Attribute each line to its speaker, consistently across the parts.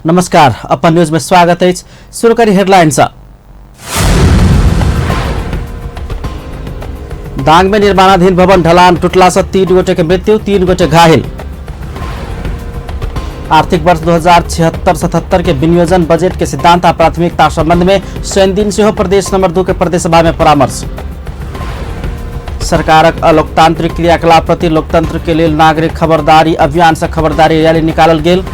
Speaker 1: नमस्कार, अपन न्यूज में स्वागत अछि। शुरू करी हेडलाइन सँ। दांग में निर्माणाधीन भवन ढलान टूटला से 3 गोटे के मृत्यु, 3 गोटे घायल। आर्थिक वर्ष 2076-77 के विनियोजन बजट के सिद्धांत आ प्राथमिकता संबंध में शनि दिन सेहो प्रदेश नंबर 2 के प्रदेश सभा में परामर्श। सरकारक अलोकतांत्रिक क्रियाकलाप प्रति लोकतंत्र के लेल नागरिक खबरदारी अभियान से खबरदारी रैली निकालल गेल।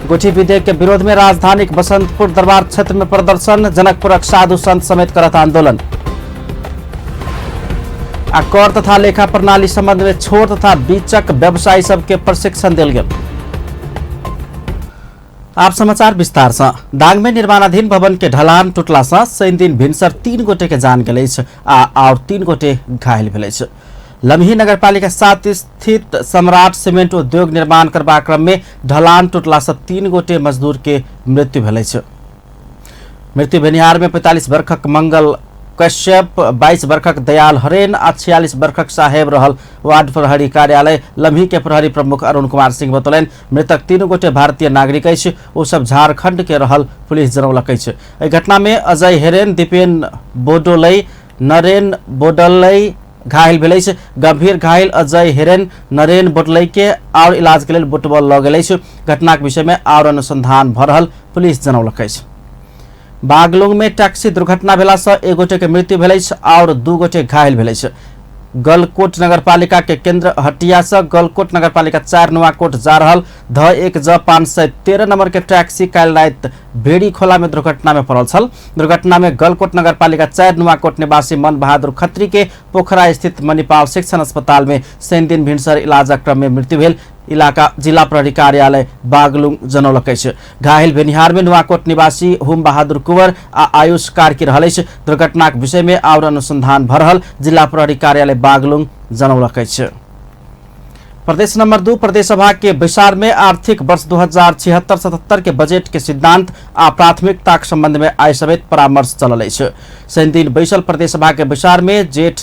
Speaker 1: गोठी विधेयक के विरोध में राजधानी बसंतपुर दरबार क्षेत्र में प्रदर्शन, जनकपुरक साधु संत समेत करत आंदोलन। आ कर तथा लेखा प्रणाली संबंध में छोट तथा बीचक व्यवसायी सबके प्रशिक्षण देल गेल। आप समाचार विस्तार से। दांग में निर्माणाधीन भवन के ढलान टूटला से शनि दिन भिनसर 3 गोटे के जान गेल अछि आ और 3 गोटे घायल भेल अछि। लमही नगरपालिका 7 स्थित सम्राट सीमेंट उद्योग निर्माण करबाक क्रम में ढलान टूटला से 3 गोटे मजदूर के मृत्यु भेल अछि। मृत्यु भेनिहार में 45 वर्षक मंगल कश्यप, 22 वर्षक दयाल हरेन आ 46 वर्षक साहेब रहल वार्ड प्रहरी कार्यालय लम्ही के प्रहरी प्रमुख अरुण कुमार सिंह बतौलनि। मृतक 3 गोटे भारतीय नागरिक अछि, ओ सब झारखंड के रहल पुलिस जनौलक अछि। एहि घटना में अजय हेरेन, दीपेन बोडोलई, नरेन बोडलई घायल भेल अछि। गंभीर घायल अजय हेरेन, नरेन बोडलई के और इलाज के लेल बुटवल लऽ गेल अछि। घटनाक विषय में और अनुसंधान भऽ रहल पुलिस जनौलक अछि। बागलुंग में टैक्सी दुर्घटना भेला से 1 गोटे के मृत्यु भेल अछि और 2 गोटे घायल भेल अछि। गलकोट नगरपालिका के केंद्र हटिया से गलकोट नगरपालिका 4 नुआकोट जा रहल ध 1 ज 513 नंबर के टैक्सी काल्हि राति भेड़ी खोला में दुर्घटना में पड़ल छल। दुर्घटना में गलकोट नगरपालिका 4 नुआकोट निवासी मन बहादुर खत्री के पोखरा स्थित मणिपाल शिक्षण अस्पताल में शनि दिन भिनसर इलाजक क्रम में मृत्यु भेल। इलाका जिला प्रहरी कार्यालय बागलुंग जनौलक अछि। घायल भेनिहार में नुआकोट निवासी हुम बहादुर कुंवर आ आयुष कार्की रहल अछि। दुर्घटनाक विषय में और अनुसंधान भऽ रहल जिला प्रहरी कार्यालय बागलुंग जनौलक अछि। प्रदेश नंबर 2 प्रदेश सभा के बैसार में आर्थिक वर्ष 2076-77 के बजट के सिद्धांत आ प्राथमिकताक संबंध में आइ समेत परामर्श चलल अछि। शनि दिन बैसल प्रदेश सभा के बैसार में जेठ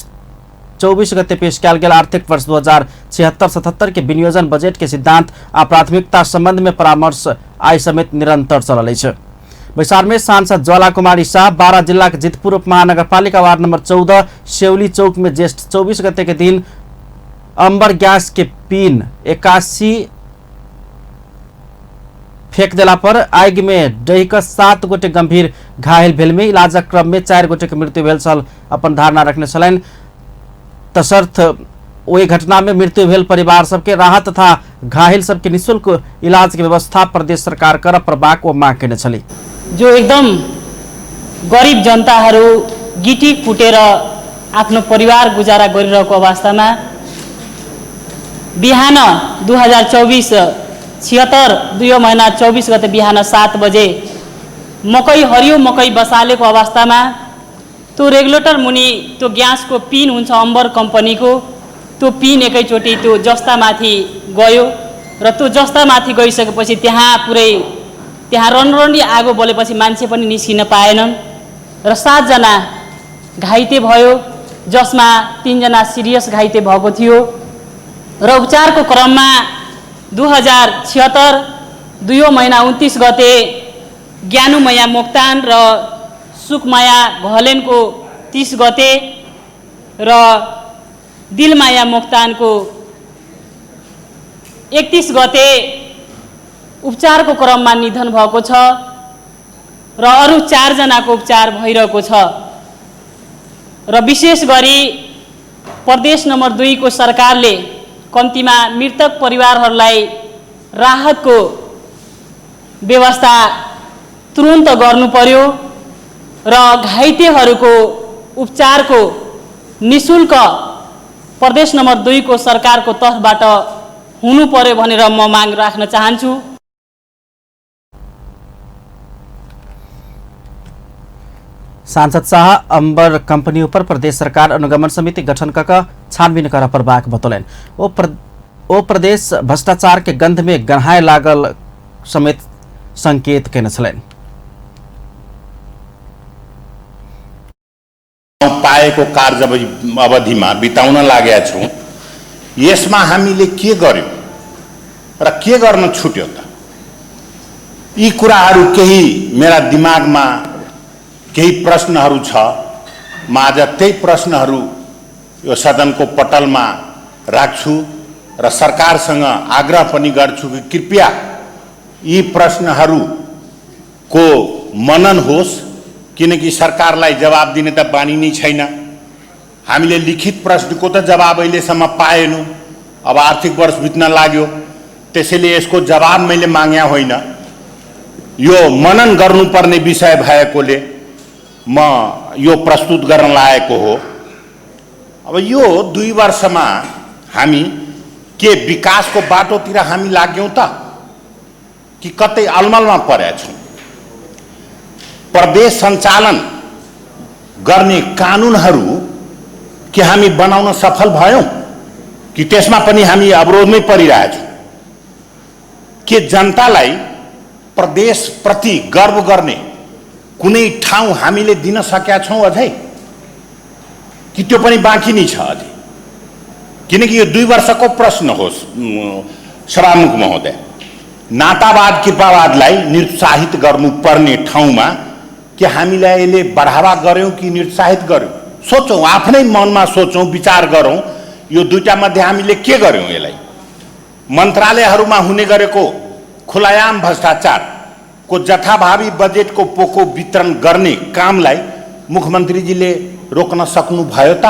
Speaker 1: 24 गते पेश कयल गेल आर्थिक वर्ष 2076-77 के विनियोजन बजट के सिद्धांत आ प्राथमिकता संबंध में परामर्श आइ समेत निरंतर चलल अछि। बैसार में सांसद ज्वाला कुमारी शाह 12 जिला के जितपुर उप महानगरपालिका वार्ड नंबर 14 सेवली चौक में ज्येष्ठ 24 गते के दिन अंबर गैस के पिन 81 फेंक देला पर आगि में डहि कऽ 7 गोटे गंभीर घायल भेल में इलाजक क्रम में 4 गोटे के मृत्यु भेल छल अपन धारणा रखने छलनि। तसर्थ ओहि घटना में मृत्यु भेल परिवार सबके राहत तथा घायल सबके निःशुल्क इलाज के व्यवस्था प्रदेश सरकार करऽ पड़बाक ओ मांग केने छली।
Speaker 2: जो एकदम गरिब जनताहरू गिटी कुटेर आफ्नो परिवार गुजारा गरिरहेको अवस्थामा बिहान 2024 76 दुई महिना 24 गते बिहान 7 बजे मकै हरियो मकै बसालेको अवस्थामा त्यो रेगुलेटर मुनि त्यो ग्यासको पिन हुन्छ अम्बर कम्पनीको, त्यो पिन एकैचोटि त्यो जस्तामाथि गयो र त्यो जस्तामाथि गइसकेपछि त्यहाँ पुरै त्यहाँ रनरनी आगो बलेपछि मान्छे पनि निस्किन पाएनन् र 7 जना घाइते भयो, जसमा 3 जना सिरियस घाइते भएको थियो र उपचारको क्रममा 2076 दुई महिना 29 गते ज्ञानुमया मोक्तान र सुकमाया घलेनको 30 गते र दिलमाया मोक्तानको 31 गते उपचारको क्रममा निधन भएको छ र अरू 4 जनाको उपचार भइरहेको छ। र विशेष गरी प्रदेश नम्बर 2 को सरकारले कम्तीमा मृतक परिवारहरूलाई राहतको व्यवस्था तुरुन्त गर्नु पर्यो र घाइतेहरूको उपचारको निःशुल्क प्रदेश नम्बर 2 को सरकारको तर्फबाट हुनु पर्यो भनेर म माग राख्न चाहन्छु।
Speaker 1: सांसद शाह अंबर कंपनी ऊपर प्रदेश सरकार अनुगमन समिति गठन कऽ छानबीन करऽ पड़बाक बतौलनि। ओ प्रदेश भ्रष्टाचार के गंध में गन्हाय लागल समेत संकेत केने छलनि।
Speaker 3: पाएको कार्य अवधिमा बिताउन लागेका छौँ, यसमा हामीले के गर्यौँ र के गर्न छुट्यो त? यी कुराहरू केही मेरा दिमागमा केही प्रश्नहरू छ। म आज त्यही प्रश्नहरू यो सदनको पटलमा राख्छु र सरकारसँग आग्रह पनि गर्छु कि कृपया यी प्रश्नहरूको मनन होस्, किनकि सरकारलाई जवाब दिने त बानी नै छैन। हामीले लिखित प्रश्नको त जवाब अहिलेसम्म पाएनौँ, अब आर्थिक वर्ष बित्न लाग्यो, त्यसैले यसको जवाब मैले माग्या होइन। यो मनन गर्नुपर्ने विषय भएकोले म यो प्रस्तुत गर्न लागेको हो। अब यो 2 वर्षमा हामी के विकासको बाटोतिर हामी लाग्यौँ त कि कतै अलमलमा परेका छौँ? प्रदेश सञ्चालन गर्ने कानुनहरू के हामी बनाउन सफल भयौँ कि त्यसमा पनि हामी अवरोधमै परिरहेछौँ? के जनतालाई प्रदेशप्रति गर्व गर्ने कुनै ठाउँ हामीले दिन सकेका छौँ अझै, कि त्यो पनि बाँकी नै छ अझै? किनकि यो 2 वर्षको प्रश्न हो सभामुख महोदय। नातावाद कृपावादलाई निरुत्साहित गर्नुपर्ने ठाउँमा के हामीलाई यसले बढावा गर्यौँ कि निरुत्साहित गर्यौँ? सोचौँ, आफ्नै मनमा सोचौँ, विचार गरौँ, यो दुईटा मध्ये हामीले के गर्यौँ? यसलाई मन्त्रालयहरूमा हुने गरेको खुलायाम भ्रष्टाचारको जथाभावी बजेटको पोको वितरण गर्ने कामलाई मुख्यमन्त्रीजीले रोक्न सक्नुभयो त?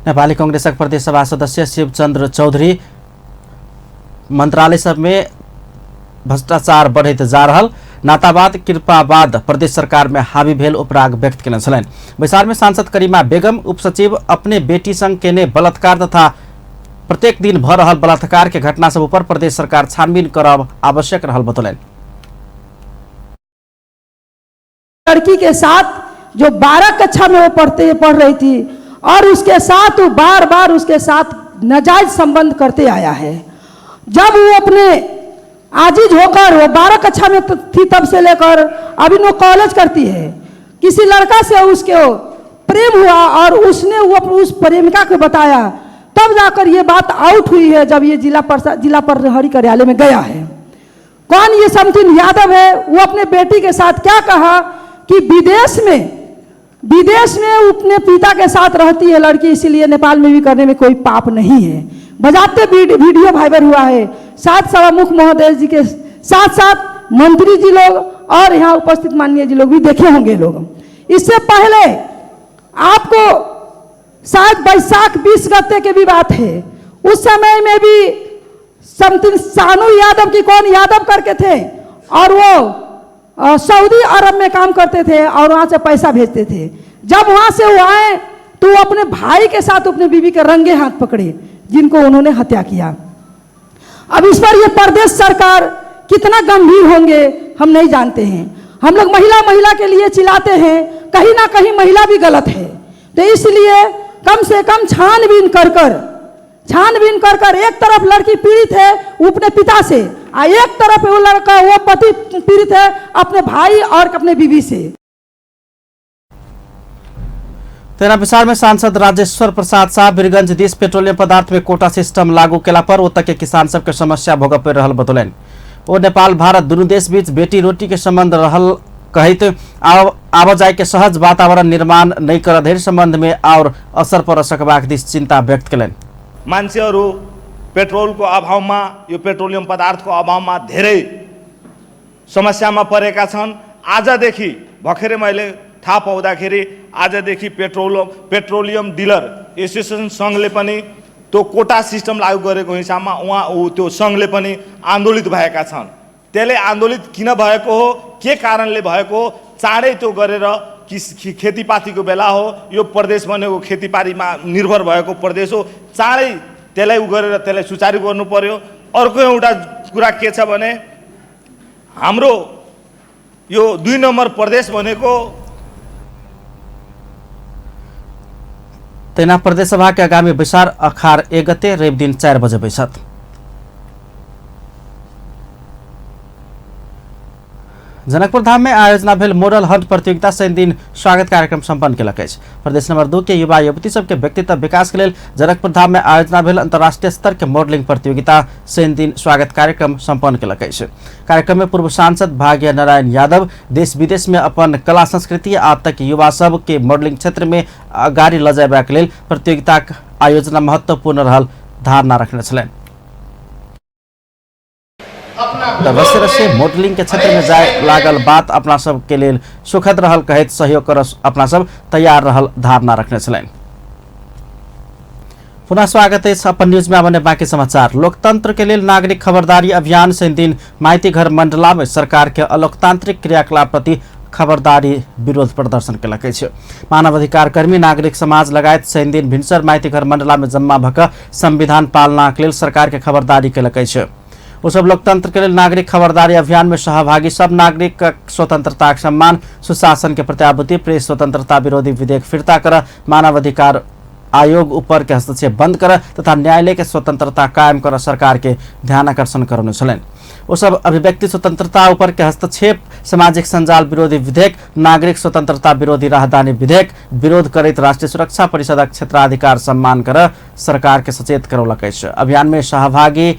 Speaker 1: नेपाली कांग्रेसक प्रदेश सभा सदस्य शिवचन्द्र चौधरी मंत्रालय सब में भ्रष्टाचार बढ़ैत जा रहल नातावाद कृपावाद प्रदेश सरकार में हावी भेल उपराग व्यक्त केने छलनि। बैसार में सांसद करीमा बेगम उपसचिव अपने बेटी संग केने बलात्कार तथा प्रत्येक दिन भ रहल बलात्कार के घटना सब ऊपर प्रदेश सरकार छानबीन करब आवश्यक रहल बतौलनि।
Speaker 4: लड़की के साथ जो 12 कक्षा में वो पढ़ रही थी और उसके साथ वो बार बार उसके साथ नाजायज संबंध करते आया है। जब वो अपने आजिज होकर वो 12 कक्षा में थी तब से लेकर अभी वो कॉलेज करती है, किसी लड़का से उसके प्रेम हुआ और उसने वो उस प्रेमिका को बताया, तब जाकर ये बात आउट हुई है जब ये जिला प्रहरी कार्यालय में गया है। कौन ये समथिंग यादव है, वो अपने बेटी के साथ क्या कहा कि विदेश में अपने पिता के साथ रहती है लड़की, इसीलिए नेपाल में भी करने में कोई पाप नहीं है। बजाते वीडियो वायरल हुआ है। साथ सभामुख महोदय जी के साथ साथ मंत्री जी लोग और यहाँ उपस्थित माननीय जी लोग भी देखे होंगे लोग। इससे पहले आपको शायद बैसाख 20 गते के भी बात है, उस समय में भी समथिंग सानू यादव की कौन यादव करके थे और वो सऊदी अरब में काम करते थे और वहाँ से पैसा भेजते थे। जब वहाँ से वो आए तो वो अपने भाई के साथ अपने बीवी के रंगे हाथ पकड़े, जिनको उन्होंने हत्या किया। अब इस पर ये प्रदेश सरकार कितना गंभीर होंगे हम नहीं जानते हैं। हम लोग महिला महिला के लिए चिल्लाते हैं, कहीं ना कहीं महिला भी गलत है, तो इसलिए कम से कम छानबीन कर कर एक तरफ लड़की पीड़ित है वो अपने पिता से, और एक तरफ वो लड़का वो पति पीड़ित है अपने भाई और अपने बीवी से।
Speaker 1: तेना विचार में सांसद राजेश्वर प्रसाद शाह वीरगंज दिस पेट्रोलियम पदार्थ में कोटा सिस्टम लागू केला पर ओतय के किसान सबके समस्या भोगय पड़ि रहल बतौलनि। ओ नेपाल भारत दुनू देश बीच बेटी रोटी के संबंध रहल कहैत आवाजाही के सहज वातावरण निर्माण नहीं कर धरि संबंध में और असर पर सकबाक दिस चिंता व्यक्त केलनि।
Speaker 5: मान्छेहरू पेट्रोलको अभावमा, यो पेट्रोलियम पदार्थको अभावमा धेरै समस्यामा परेका छन्। आजदेखि भर्खरै मैले थाहा पाउँदाखेरि आजदेखि पेट्रोलियम डिलर एसोसिएसन सङ्घले पनि त्यो कोटा सिस्टम लागू गरेको हिसाबमा उहाँ त्यो सङ्घले पनि आन्दोलित भएका छन्। त्यसले आन्दोलित किन भएको हो, के कारणले भएको हो, चाँडै त्यो गरेर खेतीपातीको बेला हो, यो प्रदेश बनेको खेतीपातीमा निर्भर भएको प्रदेश हो, चाँडै त्यसलाई उ गरेर त्यसलाई सुचारू गर्नु पर्यो। अर्को एउटा कुरा के छ भने हाम्रो यो 2 नम्बर प्रदेश भनेको
Speaker 1: तेना प्रदेश सभा के आगामी बैसार अखार 1 गते रवि दिन 4 बजे बैसत। जनकपुर धाम में आयोजना भेल मॉडल हंट प्रतियोगिता शनि दिन स्वागत कार्यक्रम सम्पन्न केलक अछि। प्रदेश नंबर 2 के युवा युवती सबके व्यक्तित्व विकास के लेल जनकपुर धाम में आयोजना भेल अंतर्राष्ट्रीय स्तर के मॉडलिंग प्रतियोगिता शनि दिन स्वागत कार्यक्रम सम्पन्न केलक अछि। कार्यक्रम में पूर्व सांसद भाग्य नारायण यादव देश विदेश में अपन कला संस्कृति आ तक युवा सब के मॉडलिंग क्षेत्र में अगाडि लऽ जयबाक लेल प्रतियोगिताक आयोजना महत्वपूर्ण रहल धारणा रखने छलनि। रस्य रस्य मॉडलिंग के क्षेत्र में जाए लागल बात अपना सब के लेल सुखद रहल कहैत सहयोग कर अपना सब तैयार रहल धारणा रखने छलनि। पुनः स्वागत है अपन न्यूज में आबने बाकी समाचार। लोकतंत्र के लेल नागरिक खबरदारी अभियान शनि दिन माइती घर मंडला में सरकार के अलोकतांत्रिक क्रियाकलाप प्रति खबरदारी विरोध प्रदर्शन केलक अछि। मानवाधिकार कर्मी नागरिक समाज लगायत शनि दिन भिनसर माइती घर मंडला में जम्मा भऽ संविधान पालना के लेल सरकार के खबरदारी केलक अछि। ओ सब लोकतंत्र के लेल नागरिक खबरदारी अभियान में सहभागी सब नागरिक स्वतंत्रता सम्मान, सुशासन के प्रत्याभूति, प्रेस स्वतंत्रता विरोधी विधेयक फिर्ता कर, मानवाधिकार आयोग ऊपर के हस्तक्षेप बंद कर तथा न्यायालय के स्वतंत्रता कायम कर सरकार के ध्यान आकर्षण करौने छलनि। ओ सब अभिव्यक्ति स्वतंत्रता ऊपर के हस्तक्षेप, सामाजिक संजाल विरोधी विधेयक, नागरिक स्वतंत्रता विरोधी राहदानी विधेयक विरोध करैत राष्ट्रीय सुरक्षा परिषदक क्षेत्राधिकार सम्मान कर सरकार के सचेत करौलक अछि। अभियान में सहभागी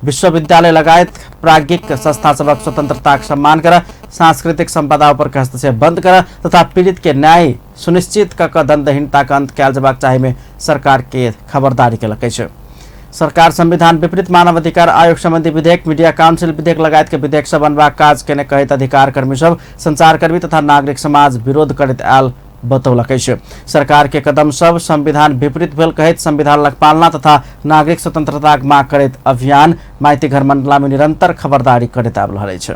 Speaker 1: विश्वविद्यालय लगायत प्राज्ञिक संस्था सबक स्वतंत्रताक सम्मान कर, सांस्कृतिक संपदा ऊपर के हस्तक्षेप बंद कर तथा पीड़ित के न्याय सुनिश्चित क क दंडहीनता के अंत कयल जयबाक चाही में सरकार के खबरदारी केलक अछि। सरकार संविधान विपरीत मानवाधिकार आयोग संबंधी विधेयक, मीडिया काउंसिल विधेयक लगायत के विधेयक सब अनबाक काज केने कहैत अधिकार कर्मी सब, संचारकर्मी तथा नागरिक समाज विरोध करैत आयल बतौलक अछि। सरकार के कदम सब संविधान विपरीत भेल कहैत संविधानक पालना तथा नागरिक स्वतंत्रताक माग करैत अभियान माइतीघर मंडला में निरंतर खबरदारी करैत आबि रहल अछि।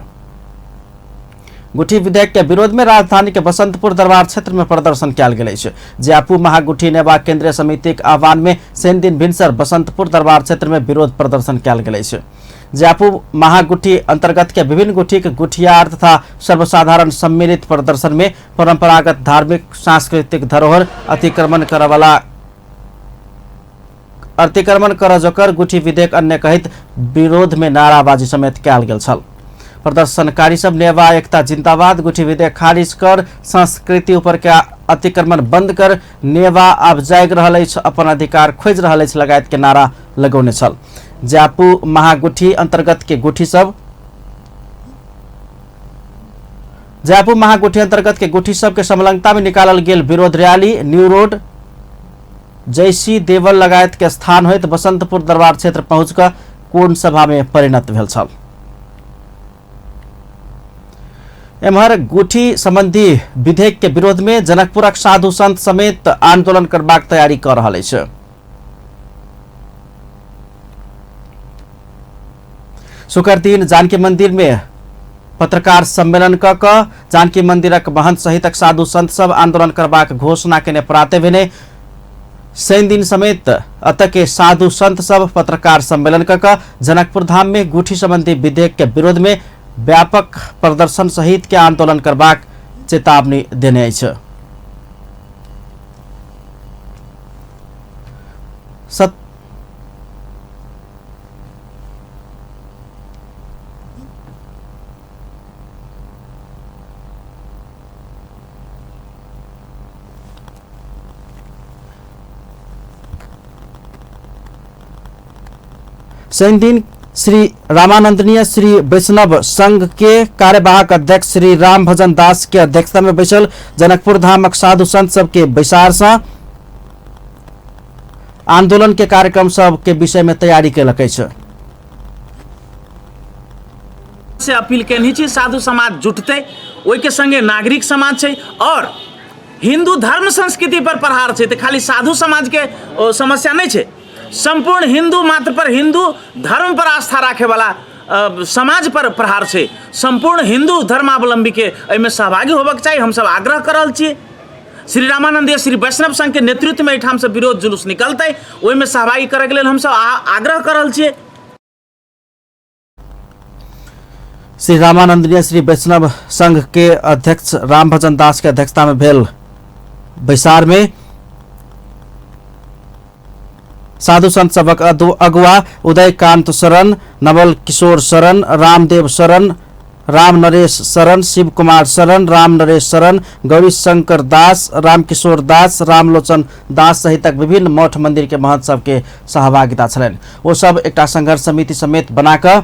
Speaker 1: गुठी विधेयक के विरोध में राजधानी के बसंतपुर दरबार क्षेत्र में प्रदर्शन कयल गेल अछि। ज्यापू महागुठी नेवा केंद्रीय समिति के आह्वान में शनि दिन भिनसर बसंतपुर दरबार क्षेत्र में विरोध प्रदर्शन कयल गेल अछि। ज्यापू महागुठी अंतर्गत के विभिन्न गुठी के गुठियार तथा सर्वसाधारण सम्मिलित प्रदर्शन में परंपरागत धार्मिक सांस्कृतिक धरोहर अतिक्रमण करवाला अतिक्रमण कर जोकर गुठी विधेयक अन्य कहित विरोध में नाराबाजी समेत कयल गेल छल। प्रदर्शनकारी सब नेवा एकता जिंदाबाद, गुठी विधेयक खारिज कर, संस्कृति ऊपर के अतिक्रमण बंद कर, नेवा आब जागि रहल अछि, अपन अधिकार खोजि रहल अछि लगायत के नारा लगौने छल। ज्यापू महागुठी अंतर्गत के गुठी सब ज्यापू महागुठी अंतर्गत के गुठी सब के संलग्नता में निकालल गेल विरोध रैली न्यू रोड जैसी देवल लगायत के स्थान होइत बसंतपुर दरबार क्षेत्र पहुंच कऽ कोण सभा में परिणत भेल छल। एम्हर गुठी संबंधी विधेयक के विरोध में जनकपुरक साधु संत समेत आंदोलन करबाक तैयारी कऽ रहल अछि। शुक्र दिन जानकी मंदिर में पत्रकार सम्मेलन क क जानकी मंदिरक महंत सहितक साधु संत सब आंदोलन करबाक घोषणा केने प्राते भेने शनि दिन समेत अत के साधु संत सब पत्रकार सम्मेलन क क जनकपुर धाम में गुठी संबंधी विधेयक के विरोध में व्यापक प्रदर्शन सहित के आंदोलन करबाक चेतावनी देने अछि। शनि दिन श्री रामानंदनीय श्री वैष्णव संघ के कार्यवाहक अध्यक्ष श्री राम भजन दास के अध्यक्षता में बैसल जनकपुर धामक साधु संत सबके बैसार से आंदोलन के कार्यक्रम सब के विषय में तैयारी केलक अछि।
Speaker 6: से अपील केने छी साधु समाज जुटतै, ओहिके संगे नागरिक समाज छै और हिंदू धर्म संस्कृति पर प्रहार छै, तऽ खाली साधु समाज के समस्या नहि छै, संपूर्ण हिंदू मात्र पर हिंदू धर्म पर आस्था राखे वाला समाज पर प्रहार छै। संपूर्ण हिंदू धर्मावलंबी के एहिमे सहभागी होबक चाही, हमसब आग्रह कर रहल छी। श्री रामानंद श्री वैष्णव संघ के नेतृत्व में एहिठाम से विरोध जुलूस निकलतै, ओहिमे सहभागी करैके लेल हमसब आग्रह कर रहल छियै।
Speaker 1: श्री रामानंदनीय श्री वैष्णव संघ के अध्यक्ष रामभजन दास के अध्यक्षता में भेल बैसार में साधु संत सभक अगुआ उदयकांत शरण, नवल किशोर शरण, रामदेव शरण, राम नरेश शरण, शिव कुमार शरण, राम नरेश शरण, गौरी शंकर दास, रामकिशोर दास, रामलोचन दास सहितक विभिन्न मठ मंदिर के महंत सबके सहभागिता छलनि। ओ सब एकटा संघर्ष समिति समेत बनाकऽ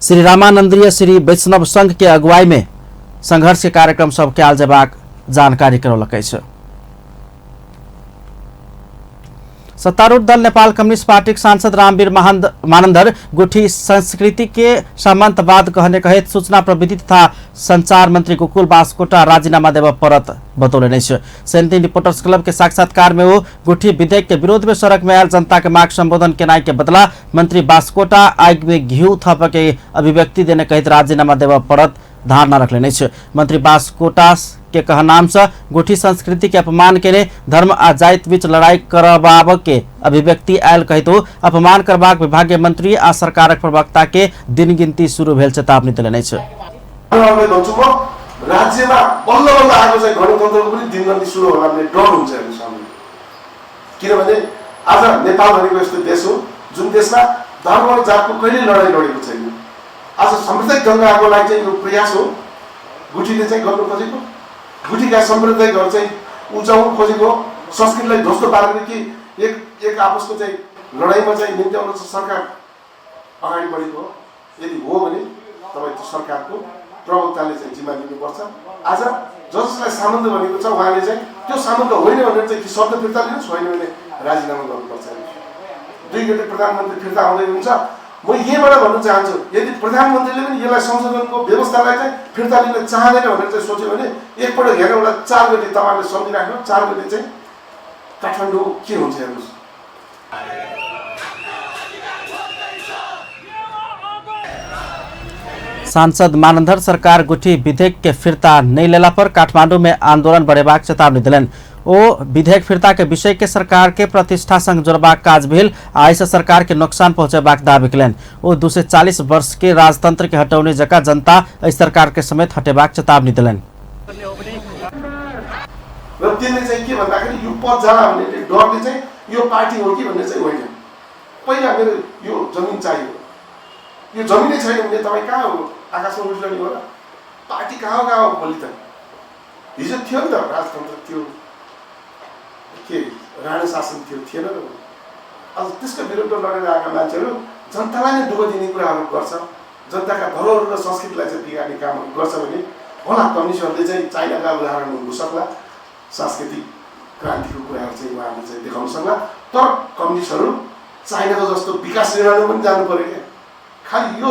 Speaker 1: श्री रामानंदीय श्री वैष्णव संघ के अगुवाई में संघर्ष के कार्यक्रम सब कयल जेबाक जानकारी करौलक अछि। सत्तारूढ़ दल नेपाल कम्युनिस्ट पार्टीक सांसद रामवीर मानन्धर गुठी संस्कृति के सामंतवाद कहने कहैत सूचना प्रविधि तथा संचार मंत्री गोकुल बास्कोटा राजीनामा देबय पड़त बतौलनि अछि। शनिदिन रिपोर्टर्स क्लब के साक्षात्कार में ओ गुठी विधेयक के विरोध में सड़क में आयल जनता के माग संबोधन केनाई के बदला मंत्री बास्कोटा आगि में घिउ थप के अभिव्यक्ति देने कहैत राजीनामा देबय पड़त धारणा रखलनि अछि। मंत्री बास्कोटा के कहनाम से गुठी संस्कृति के अपमान केने धर्म आ जाति बीच लड़ाई करबाब के अभिव्यक्ति आयल कहैत ओ अपमान करबाक विभागीय मंत्री आ सरकारक प्रवक्ता के दिन गिनती शुरू भेल चेतावनी देलनि अछि।
Speaker 7: भन्छु म, राज्यमा बल्ल बल्ल आएको चाहिँ गणतन्त्रको पनि दिनगन्ती सुरु होला भन्ने डर हुन्छ हेर्नुहोस् हामीलाई। किनभने आज नेपाल भनेको यस्तो देश हो जुन देशमा धर्म र जातको कहिल्यै लडाइँ लडेको छैन। आज साम्प्रदायिक दङ्गाको लागि चाहिँ यो प्रयास हो गुठीले चाहिँ गर्नु खोजेको, गुठीका साम्प्रदायिकहरू चाहिँ उचाउनु खोजेको, संस्कृतिलाई ध्वस्त पारेर कि एक एक आपसको चाहिँ लडाइँमा चाहिँ निम्त्याउन चाहिँ सरकार अगाडि बढेको हो। यदि हो भने तपाईँ त्यो सरकारको प्रवक्ताले चाहिँ जिम्मा लिनुपर्छ। आज जसलाई सामन्त भनेको छ उहाँले चाहिँ त्यो सामन्त होइन भनेर चाहिँ कि शब्द फिर्ता लिनुहोस्, होइन भने राजीनामा गर्नुपर्छ। 2 गते प्रधानमन्त्री फिर्ता आउँदै हुनुहुन्छ। म यहीँबाट भन्न चाहन्छु, यदि प्रधानमन्त्रीले पनि यसलाई संशोधनको व्यवस्थालाई चाहिँ फिर्ता लिन चाहँदैन भनेर चाहिँ सोच्यो भने एकपल्ट हेरेर उसलाई 4 गते तपाईँहरूले सम्झिराख्नु, 4 गते चाहिँ काठमाडौँ के हुन्छ हेर्नुहोस्।
Speaker 1: सांसद मानन्धर सरकार गुठी विधेयक के फिर्ता नहीं लेला पर काठमांडू में आंदोलन बढ़ेबाक चेतावनी देलनि। ओ विधेयक फिर्ता के विषय के सरकार के प्रतिष्ठा संग जोड़बाक काज भेल आ एहिसँ सरकार के नुकसान पहुंचेबाक दावी केलनि। ओ 240 वर्ष के राजतंत्र के हटौने जकाँ जनता एहि सरकार के समेत हटेबाक चेतावनी देलनि।
Speaker 7: र त्यसले चाहिँ के भन्दाखेरि यो पद जाला भन्ने डरले चाहिँ यो पार्टी हो कि भन्ने चाहिँ होइन। पहिला मेरो यो जमिन चाहियो, यो जमिनै छैन भने तपाईँ कहाँ हो, आकाशमा उड्ने हो र? पार्टी कहाँ हो कहाँ हो भोलि त? हिजो थियो नि त राजतन्त्र थियो, के राणा शासन थियो, थिएन र? अझ त्यसको विरुद्ध लडेर आएका मान्छेहरू जनतालाई नै दुःख दिने कुराहरू गर्छ, जनताका धरोहर र संस्कृतिलाई चाहिँ बिगार्ने कामहरू गर्छ भने होला कम्युनिस्टहरूले चाहिँ चाइनाका उदाहरण हुन सक्ला, सांस्कृतिक क्रान्तिको कुराहरू चाहिँ उहाँहरूले चाहिँ देखाउन सक्ला, तर कम्युनिस्टहरू चाइनाको जस्तो विकास निर्माणमा पनि जानु पऱ्यो क्या। खालि यो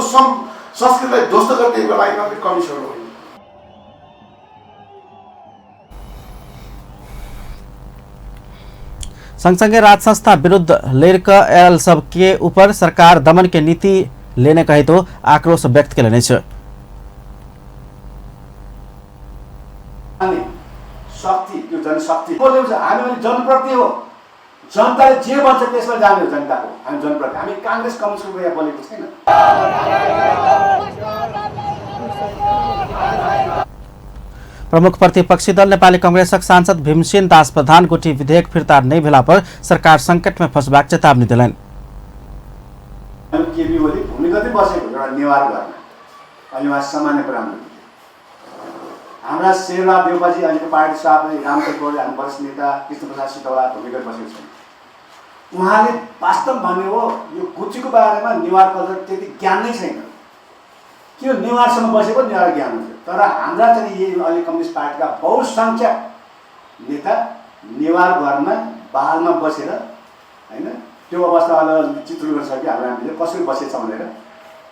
Speaker 7: संस्कृतिलाई ध्वस्त गर्नेको लागि मात्रै कम्युनिस्टहरू होइन।
Speaker 1: सँगसँगै राज संस्था विरुद्ध लड़िक आयल सबके ऊपर सरकार दमन के नीति लेने कहैत आक्रोश व्यक्त केलनि अछि।
Speaker 8: शक्ति त्यो जनशक्ति बोल्दैछ, हामी भने जनप्रति हो, जनताले जे भन्छ त्यसमा जाने हो जनताको, हामी जनप्रति, हामी काङ्ग्रेस कम्युनिस्टको यहाँ बोलेको छैन।
Speaker 1: प्रमुख प्रतिपक्षी दल नेपाली कांग्रेसक सांसद भीमसेन दास प्रधान गुठी विधेयक फिर्ता नहि भेला पर सरकार संकट में फंसबाक चेतावनी देलनि।
Speaker 8: केपी ओली भूमिगतै बसेको एउटा नेवार घरमा, अहिले उहाँ सामान्य प्रधानमन्त्री। हाम्रा शेरबहादुर देउपाजी अहिलेको पार्टी सभापति रामचन्द्र पौडेल, हाम्रो वरिष्ठ नेता कृष्णप्रसाद सितौला भूमिगत बसेको छन्। उहाँले वास्तव भन्ने हो यो गुठीको बारेमा नेवार कल्चर त्यति ज्ञान नै छैन, किन नेवारसँग बसेको नेवार ज्ञान हुन्छ। तर हाम्रा चाहिँ यही अहिले कम्युनिस्ट पार्टीका बहुसङ्ख्यक नेता नेवार घरमा बालमा बसेर होइन त्यो अवस्थालाई चित्रण गर्न सक्यो हाम्रो हामीले कसरी बसेछ भनेर,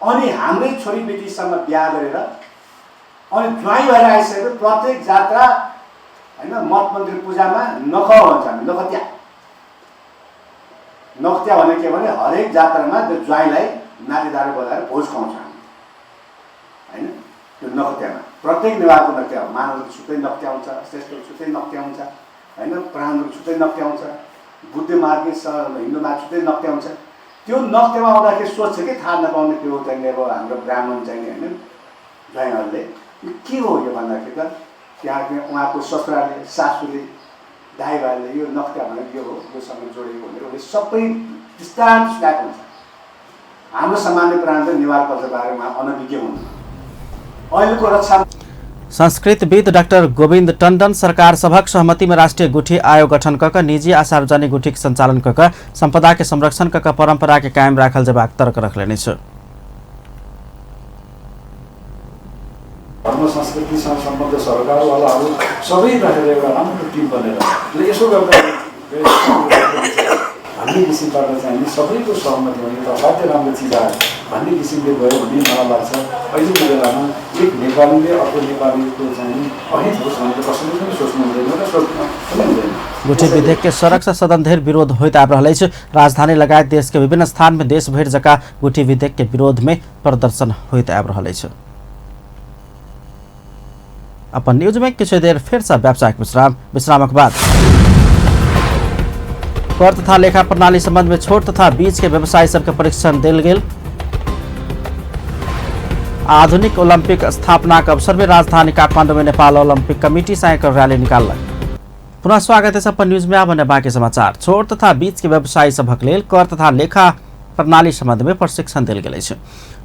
Speaker 8: अनि हाम्रै छोरीबेटीसँग बिहा गरेर अनि ज्वाइँ भएर आइसकेको प्रत्येक जात्रा होइन मठ मन्दिर पूजामा नख भन्छ हामी, नखत्या। नखत्या भने के भने हरेक जात्रामा त्यो ज्वाइँलाई नातेदार बोलाएर भोज खुवाउँछ हामी होइन। त्यो नखत्यामा प्रत्येक नेवारको नख्त्या हो, मानवको छुट्टै नख्त्या हुन्छ, श्रेष्ठको छुट्टै नख्त्या हुन्छ होइन, ब्राह्मणको छुट्टै नख्त्या हुन्छ, बुद्ध मार्गी हिन्दू मार्ग छुट्टै नख्त्या हुन्छ। त्यो नख्त्यामा आउँदाखेरि सोध्छ कि थाहा नपाउने त्यो चाहिँ अब हाम्रो ब्राह्मण चाहिँ होइन ज्वाइँहरूले यो के हो यो भन्दाखेरि त त्यहाँ उहाँको ससुराले सासूले दाइ भाइले यो नख्त्या भनेको यो हो, योसँग जोडेको भनेर उसले सबै दृष्टान्त सुनाएको हुन्छ। हाम्रो सामान्य प्रणाली नेवार कल्चरबारेमा अनभिज्ञ हुनु अहिलेको रक्षा।
Speaker 1: संस्कृतविद डाक्टर गोविन्द टंडन सरकार सभक सहमति में राष्ट्रीय गुठी आयोग गठन कक निजी आ सार्वजनिक गुठीक संचालन कक संपदा के संरक्षण कक परंपरा के कायम राखल जेबाक तर्क रखलनि अछि।
Speaker 9: धर्म संस्कृतिसँग सम्बद्ध सरकारवालाहरू सबै रहेर एउटा राम्रो टिम बनेर यसो गर्दा भन्ने किसिमबाट चाहिँ सबैको सहमति हुने त असाध्यै राम्रो चिज आयो भन्ने किसिमले गयो भने मलाई लाग्छ अहिलेको बेलामा एक नेपालीले अर्को नेपालीको चाहिँ अहित होस् भनेर कसैले पनि सोच्नु हुँदैन र सोच्नु पनि हुँदैन।
Speaker 1: गुठी विधेयक के सड़क से सदन धरि विरोध होइत आबि रहल अछि। राजधानी लगायत देश के विभिन्न स्थान में देश भरि जकाँ गुठी विधेयक के विरोध में प्रदर्शन होइत आबि रहल अछि। अपन न्यूज में किछु देर फिर से व्यावसायिक विश्राम, विश्रामक बाद कर तथा लेखा प्रणाली संबंध में छोट तथा बीच के व्यवसायी सबके परीक्षण देल गेल। आधुनिक ओलंपिक स्थापना के अवसर में राजधानी काठमांडू में नेपाल ओलंपिक कमिटी साइकिल रैली निकाललक। पुनः स्वागत है अपन न्यूज में। आब बाकी समाचार। छोट तथा बीच के व्यवसायी सभक लेल कर तथा लेखा प्रणाली संबंध में प्रशिक्षण देल गेल अछि।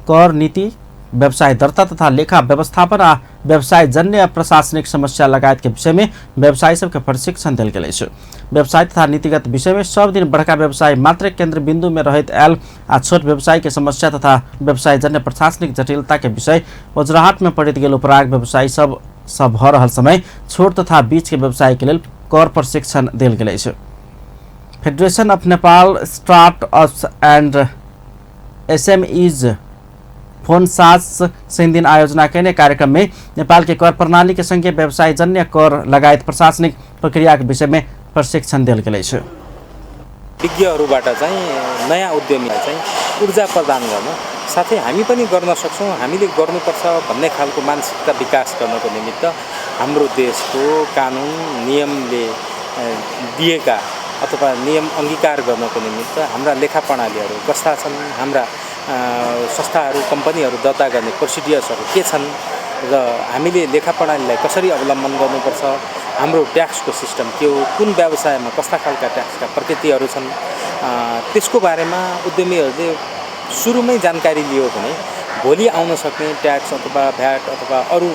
Speaker 1: कर नीति, व्यवसाय दर्ता तथा लेखा व्यवस्थापन आ व्यवसाय जन्य प्रशासनिक समस्या लगायत के विषय में व्यवसायी सबके प्रशिक्षण देल गेल अछि। व्यवसाय तथा नीतिगत विषय में सब दिन बड़का व्यवसाय मात्र केंद्र बिंदु में रहैत आयल आ छोट व्यवसाय के समस्या तथा व्यवसाय जन्य प्रशासनिक जटिलता के विषय ओझराहट में पड़ित गेल उपराग व्यवसायी सब सब भऽ रहल समय छोट तथा बीच के व्यवसाय के लेल कर प्रशिक्षण देल गेल अछि। Federation of Nepal startups and SMEs फोनसास शनि दिन आयोजना कयने कार्यक्रम में नेपाल के कर प्रणाली के संगे व्यवसाय जन्य कर लगायत प्रशासनिक प्रक्रिया के विषय में प्रशिक्षण देल गेल अछि।
Speaker 10: विज्ञहरूबाट चाहिँ नयाँ उद्यमीलाई चाहिँ ऊर्जा प्रदान गर्न, साथै हामी पनि गर्न सक्छौँ, हामीले गर्नुपर्छ भन्ने खालको मानसिकता विकास गर्नको निमित्त हाम्रो देशको कानुन नियमले दिएका अथवा नियम अङ्गीकार गर्नको निमित्त हाम्रा लेखा प्रणालीहरू कस्ता छन्, हाम्रा संस्थाहरू कम्पनीहरू दर्ता गर्ने प्रोसिडियर्सहरू के छन् र हामीले लेखा प्रणालीलाई कसरी अवलम्बन गर्नुपर्छ, हाम्रो ट्याक्सको सिस्टम के हो, कुन व्यवसायमा कस्ता खालका ट्याक्सका प्रकृतिहरू छन्, त्यसको बारेमा उद्यमीहरूले सुरुमै जानकारी लियो भने भोलि आउन सक्ने ट्याक्स अथवा भ्याट अथवा अरू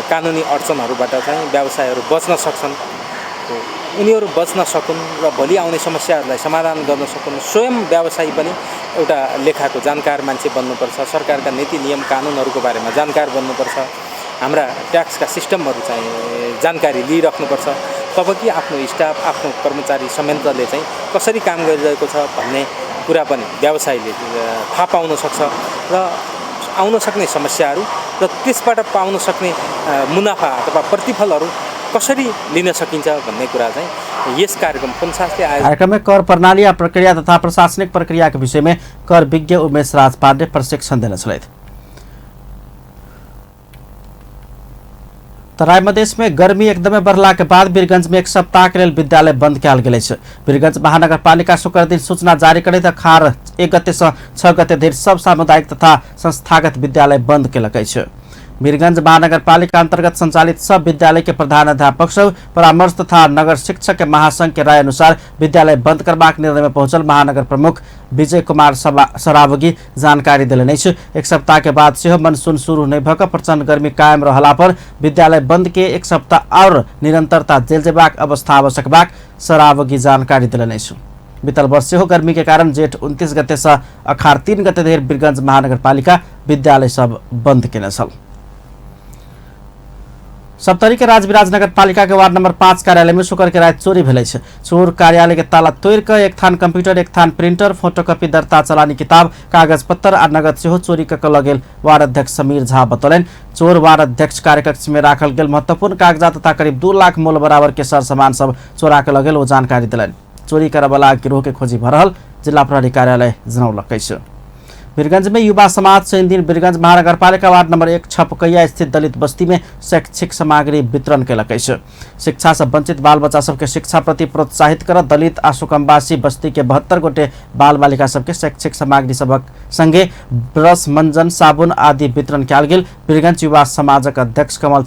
Speaker 10: कानुनी अडचनहरूबाट चाहिँ व्यवसायहरू बच्न सक्छन्। उनीहरू बच्न सकुन् र भोलि आउने समस्याहरूलाई समाधान गर्न सकुन्। स्वयं व्यवसायी पनि एउटा लेखाको जानकार मान्छे बन्नुपर्छ, सरकारका नीति नियम कानुनहरूको बारेमा जानकार बन्नुपर्छ, हाम्रा ट्याक्सका सिस्टमहरू चाहिँ जानकारी लिइराख्नुपर्छ, तब कि आफ्नो स्टाफ आफ्नो कर्मचारी संयन्त्रले चाहिँ कसरी काम गरिरहेको छ भन्ने कुरा पनि व्यवसायीले थाहा पाउन सक्छ र आउन सक्ने समस्याहरू र त्यसबाट पाउन सक्ने मुनाफा अथवा प्रतिफलहरू कसरी लिन सकिन्छ भन्ने कुरा चाहिँ यस कार्यक्रम फोनसासले आयोजना।
Speaker 1: कार्यक्रम में कर प्रणाली आ प्रक्रिया तथा प्रशासनिक प्रक्रिया के विषय में कर विज्ञ उमेश राज पाण्डे प्रशिक्षण देने छलथि। तराई मधेश में गर्मी एकदमै बढ़ला के बाद वीरगंज में एक सप्ताह के लेल विद्यालय बंद कयल गेल अछि। वीरगंज महानगरपालिका शुक्र दिन सूचना जारी करैत अखार 1 गते से 6 गते धरि सब सामुदायिक तथा संस्थागत विद्यालय बंद केलक अछि। वीरगंज महानगरपालिका अंतर्गत संचालित सब विद्यालय के प्रधानाध्यापक सब परामर्श तथा नगर शिक्षक के महासंघ के राय अनुसार विद्यालय बंद करबाक निर्णय में पहुंचल महानगर प्रमुख विजय कुमार सरावगी जानकारी देलनि अछि। एक सप्ताह के बाद सेहो मनसून शुरू नहि भऽ कऽ प्रचंड गर्मी कायम रहला पर विद्यालय बंद के एक सप्ताह और निरंतरता देल जेबाक अवस्था आवश्यक सरावगी जानकारी देलनि अछि। बीतल वर्ष सेहो गर्मी के कारण जेठ 29 गते से अखार 3 गते धरि वीरगंज महानगरपालिका विद्यालय सब बंद केने छल। सप्तरी के राजविराज नगरपालिका के वार्ड नंबर 5 कार्यालय में शुक्र के रात चोरी भेल अछि। चोर कार्यालय के ताला तोड़ि कऽ एक थान कंप्यूटर, एक थान प्रिंटर, फोटोकॉपी दर्ता चलानी किताब, कागज पत्तर आ नगद सेहो चोरी कऽ लऽ गेल वार्ड अध्यक्ष समीर झा बतौलनि। चोर वार्ड अध्यक्ष कार्यकक्ष में राखल गेल महत्वपूर्ण कागजात तथा करीब 2 लाख मोल बराबर के सर सामान सब चोरा के लऽ गेल ओ जानकारी देलनि। चोरी करऽवला गिरोह के खोजी भऽ रहल जिला प्रहरी कार्यालय जनौलक अछि। वीरगंज में युवा समाज शनि दिन वीरगंज महानगरपालिका वार्ड नंबर 1 छपकैया स्थित दलित बस्ती में शैक्षिक सामग्री वितरण केलक अछि। शिक्षा से वंचित बाल बच्चा सबके शिक्षा प्रति प्रोत्साहित कर दलित आ सुकमवासी बस्ती के 72 गोटे बाल बालिका सबके शैक्षिक सामग्री सबक संगे ब्रश, मंजन, साबुन आदि वितरण कयल गेल। वीरगंज युवा समाजक अध्यक्ष कमल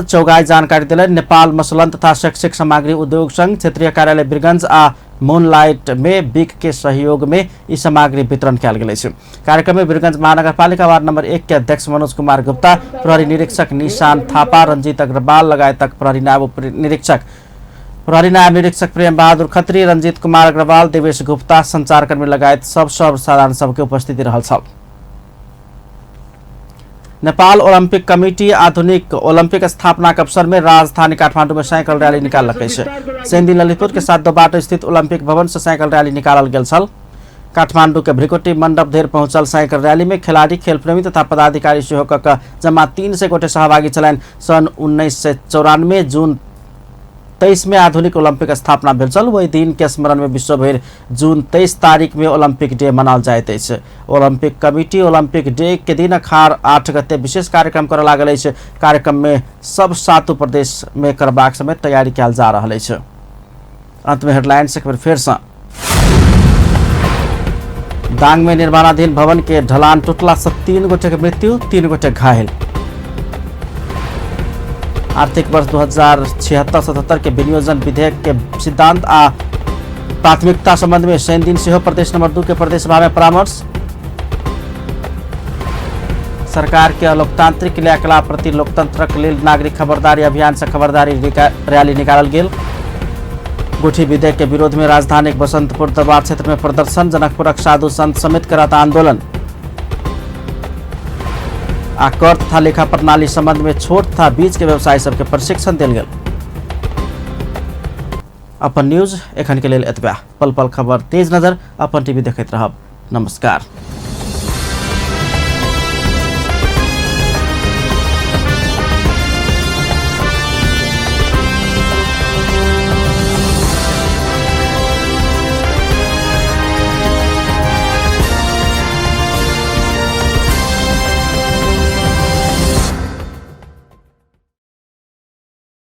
Speaker 1: चौगाई जानकारी देलनि। नेपाल मसलन तथा शैक्षिक सामग्री उद्योग संघ क्षेत्रीय कार्यालय वीरगंज आ मूनलाइट में बिक के सहयोग में ई सामग्री वितरण कयल गेल अछि। कार्यक्रम में वीरगंज महानगरपालिका वार्ड नंबर 1 के अध्यक्ष मनोज कुमार गुप्ता, प्रहरी निरीक्षक निशान थापा, रंजीत अग्रवाल लगायतक प्रहरी नायब निरीक्षक प्रेम बहादुर खत्री, रंजीत कुमार अग्रवाल, देवेश गुप्ता, संचारकर्मी लगायत सब सर्वसाधारण सबके उपस्थिति रहल छल। नेपाल ओलंपिक कमिटी आधुनिक ओलंपिक स्थापना के अवसर में राजधानी काठमांडू में साइकिल रैली निकाललक अछि। शनिदिन ललितपुर के सातो बाटो स्थित ओलंपिक भवन से साइकिल रैली निकालल गेल छल। काठमांडू के भ्रिकुटी मंडप धरि पहुंचल साइकिल रैली में खिलाड़ी, खेल प्रेमी तथा पदाधिकारी सेहो क जमा 300 गोटे सहभागी छलनि। सन् 1994 जून 23 में आधुनिक ओलंपिक स्थापना भेल छल। वही दिन के स्मरण में विश्वभरि जून 23 तारीख में ओलंपिक डे मनाओल जाइत अछि। ओलंपिक कमिटी ओलंपिक डे के दिन अखार 8 गते विशेष कार्यक्रम करऽ लागल अछि। कार्यक्रम में सब 7 प्रदेश में करबाक समेत तैयारी कयल जा रहल अछि। अंत में हेडलाइंस एक बेर फेर सँ। दांग में निर्माणाधीन भवन के ढलान टूटला से 3 गोटे के मृत्यु, 3 गोटे घायल। आर्थिक वर्ष 2076-77 के विनियोजन विधेयक के सिद्धांत आ प्राथमिकता संबंध में शनि दिन सेहो प्रदेश नंबर 2 के प्रदेश सभा में परामर्श। सरकार के अलोकतांत्रिक क्रियाकलाप प्रति लोकतंत्रक लेल नागरिक खबरदारी अभियान से खबरदारी रैली निकालल गेल। गुठी विधेयक के विरोध में राजधानी बसंतपुर दरबार क्षेत्र में प्रदर्शन, जनकपुरक साधु संत समेत करत आंदोलन। आ कर तथा लेखा प्रणाली संबंध में छोट तथा बीच के व्यवसायी सबके प्रशिक्षण देल गेल। अपन न्यूज एखन के लेल एतबा। पल पल खबर तेज नजर अपन टीवी देखैत रहब। नमस्कार।